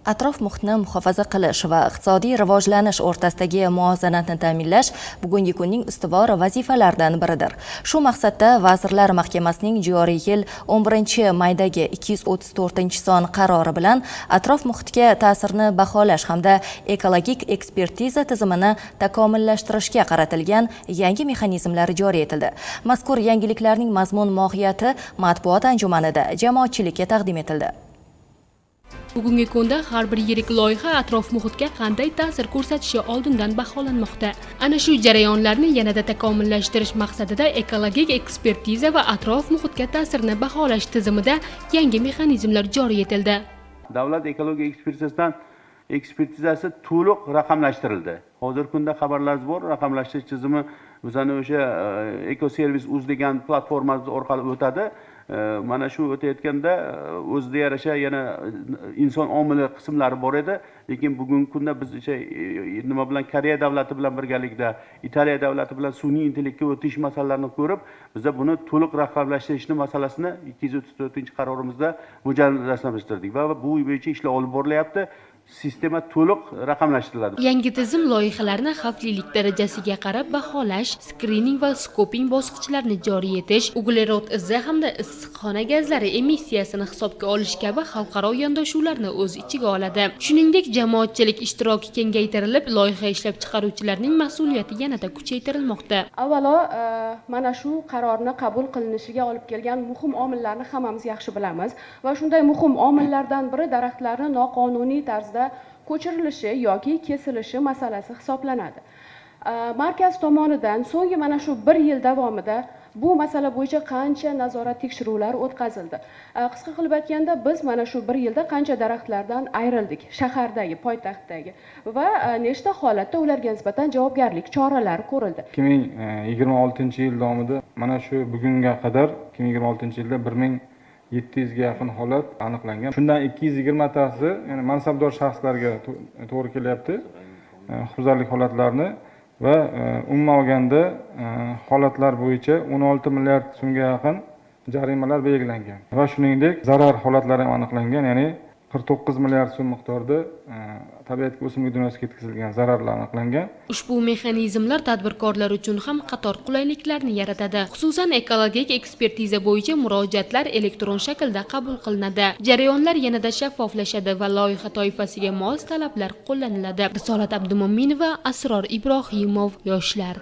Atrof muhitni muhofaza qilish va iqtisodiy rivojlanish o'rtasidagi muvozanatni ta'minlash bugungi kunning ustuvor vazifalaridan biridir. Shu maqsadda Vazirlar Mahkamasining joriy yil 11 maydagi 234-son qarori bilan atrof muhitga ta'sirni baholash hamda ekologik ekspertiza tizimini takomillashtirishga qaratilgan yangi mexanizmlar joriy etildi. Mazkur yangiliklarning mazmun mohiyati matbuot anjumanida jamoatchilikka taqdim etildi. Bugungi kunda har bir yirik loyiha atrof muhitga qanday ta'sir ko'rsatishi oldindan baholanmoqda. Ana shu jarayonlarni yanada takomillashtirish maqsadida ekologik ekspertiza va atrof muhitga ta'sirni baholash tizimida yangi mexanizmlar joriy etildi. Davlat ekologiya ekspertizasi to'liq raqamlashtirildi. Hozirgi kunda xabarlaringiz bor, raqamlashtirish tizimi bizani o'sha Ekoservis uz degan platformamiz orqali o'tadi. Mana shu o'tayotganda o'ziga yarasha yana inson omili qismlari bor edi, lekin bugungi kunda biz o'sha nima bilan, Koreya davlati bilan birgalikda, Italiya davlati bilan sun'iy intellektga o'tish masalalarini ko'rib, biza buni to'liq raqamlashtirishni masalasini 234-qarorimizda mujassамlashtirdik va bu bo'yicha ishlar olib borilyapti. Sistema to'liq raqamlashtiriladi. Yangi tizim loyihalarni xavflilik darajasiga qarab baholash, skrining va skoping bosqichlarini joriy etish, uglerod izi hamda issiqxona gazlari emissiyasini hisobga olish kabi xalqaro yondashuvlarni o'z ichiga oladi. Shuningdek, jamoatchilik ishtiroki kengaytirilib, loyiha ishlab chiqaruvchilarning mas'uliyati yanada kuchaytirilmoqda. Avvalo, mana shu qarorni qabul qilinishiga olib kelgan muhim omillarni hammamiz yaxshi bilamiz va shunday muhim omillardan biri daraxtlarni noqonuniy tarzda ko'chirilishi yoki kesilishi masalasi hisoblanadi. Markaz tomonidan so'nggi mana shu bir yil davomida bu masala bo'yicha qancha nazorat tekshiruvlar o'tkazildi? Qisqa qilib aytganda, biz mana shu bir yilda qancha daraxtlardan ayrildik shahardagi, poytaxtdagi va nechta holatda ularga nisbatan javobgarlik choralari ko'rildi? 2026 yil davomida, mana shu bugunga qadar, 2026-yilda 1700ga yaqin holat aniqlangan. Shundan 220tasi, ya'ni mansabdor shaxslarga to'g'ri kelyapti huquqbuzarlik holatlarini va umuman olganda holatlar bo'yicha 16 milliard so'mga yaqin jarimalar belgilangan va shuningdek, zarar holatlari ham aniqlangan, ya'ni 49 milliard so'm miqdorida tabiatga, o'simlik dunyosiga yetkazilgan zararlar aniqlangan. Ushbu mexanizmlar tadbirkorlar uchun ham qator qulayliklarni yaratadi. Xususan, ekologik ekspertiza bo'yicha murojaatlar elektron shaklda qabul qilinadi. Jarayonlar yanada shaffoflashadi va loyiha toifasiga mos talablar qo'llaniladi. Risolat Abdumo'minova, Asror Ibrohimov, Yoshlar.